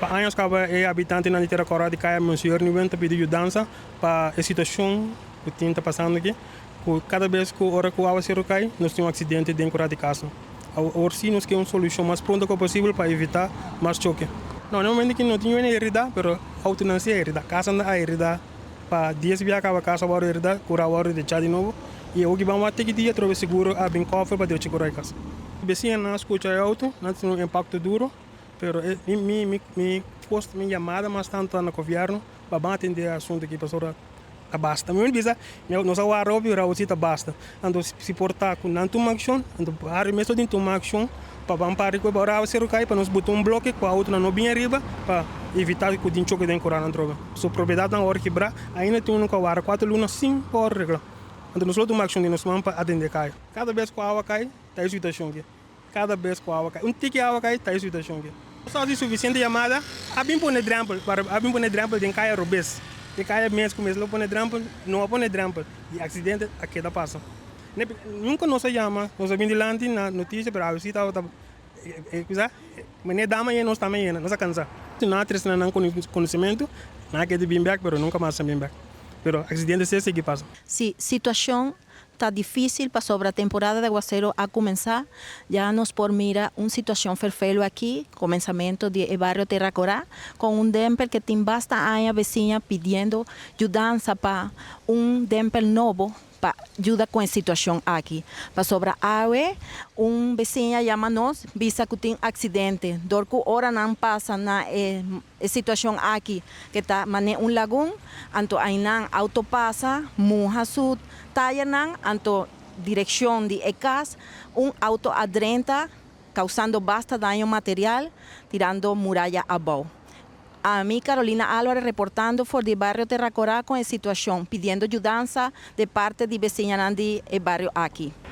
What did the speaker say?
Pa años kaba e habitantenan di Tera Kòrá di Kaya Monseñor Nieuwindt ta pidi yudansa pa e situashon ku tin ta pasando aki, ku kada bes ku ora ku awaseru kai nos tin un aksidente den kurá di kasnan. Awor si nos ke un solushon mas pronto ku posibel pa evitá mas choke. No, na e momento aki no tin yunan heridá, pero outonan si a heridá, kasanan a heridá. Pa dies bia kaba kasa wòrdu heridá, kurá wòrdu dechá di nobo i awor ki ban wak tiki dia atrobe seguro a bin kòfer pa drecha kurá e kas. Besiñanan a skucha e outo, nan tin un impakto duro. Pero e mi mi mi mi kos mi yamada mas tantu ta na gobièrnu pa ban atendé e asuntu aki pasobra ta basta. Mi bisa nos a wara hopi ora si ta basta. Anto si por ta ku nan tuma akshon anto bario mes lo tin tuma akshon pa ban para ku e ora awaseru kai pa nos buta un bloke ku outonan no bin ariba pa evitá ku tin choke den kura nan trobe. So propiedatnan a wòrdu kibrá ainda tin unu ku a wara kuater luna sin por regla. Anto nos lo tuma akshon di nos man pa atendé kai. Kada bes ku awa kai ta e situashon aki. Kada bes ku awa kai, un tiki awa kai, ta e situashon aki. Nos a hasi sufisiente yamada, a bin pone drèmpel, para a bin pone drèmpel den kaya robes. E kaya mes ku mes lo pone drèmpel, no a pone drèmpel i aksidente a keda pasa. Nunka nos a yama, nos a bin dilanti na notisia, pero awe si tabata e kusa, manera dama yena nos tambe yena, nos a kansa. Nan a trese na nan konosementu, nan a keda bin bèk, pero nunka mas a bin bèk. Pero aksidente si a sigui pasa. Si situashon Ta difícil pasobra temporada di aguacero a cumensa, ya nos por mira un situacion ferfelu aki, comensamento di e bario Terra Corá, con un dempel que tin basta aña beciña pidiendo yudansa pa un dempel nobo pa yuda cu e situacion aki. Pasobra awe un beciña yama nos bisa cu tin accidente dor cu ora nan pasa na e E situacion aki ke ta mane un lagun, anto aynan auto pasa, muha su tayanan, anto direccion di e cas un auto a drenta causando basta daño material, tirando muraya abou. Ami Carolina Alvarez reportando for di bario Terracorá con e situacion, pidiendo yudansa de parte di beciñanan di e bario aki.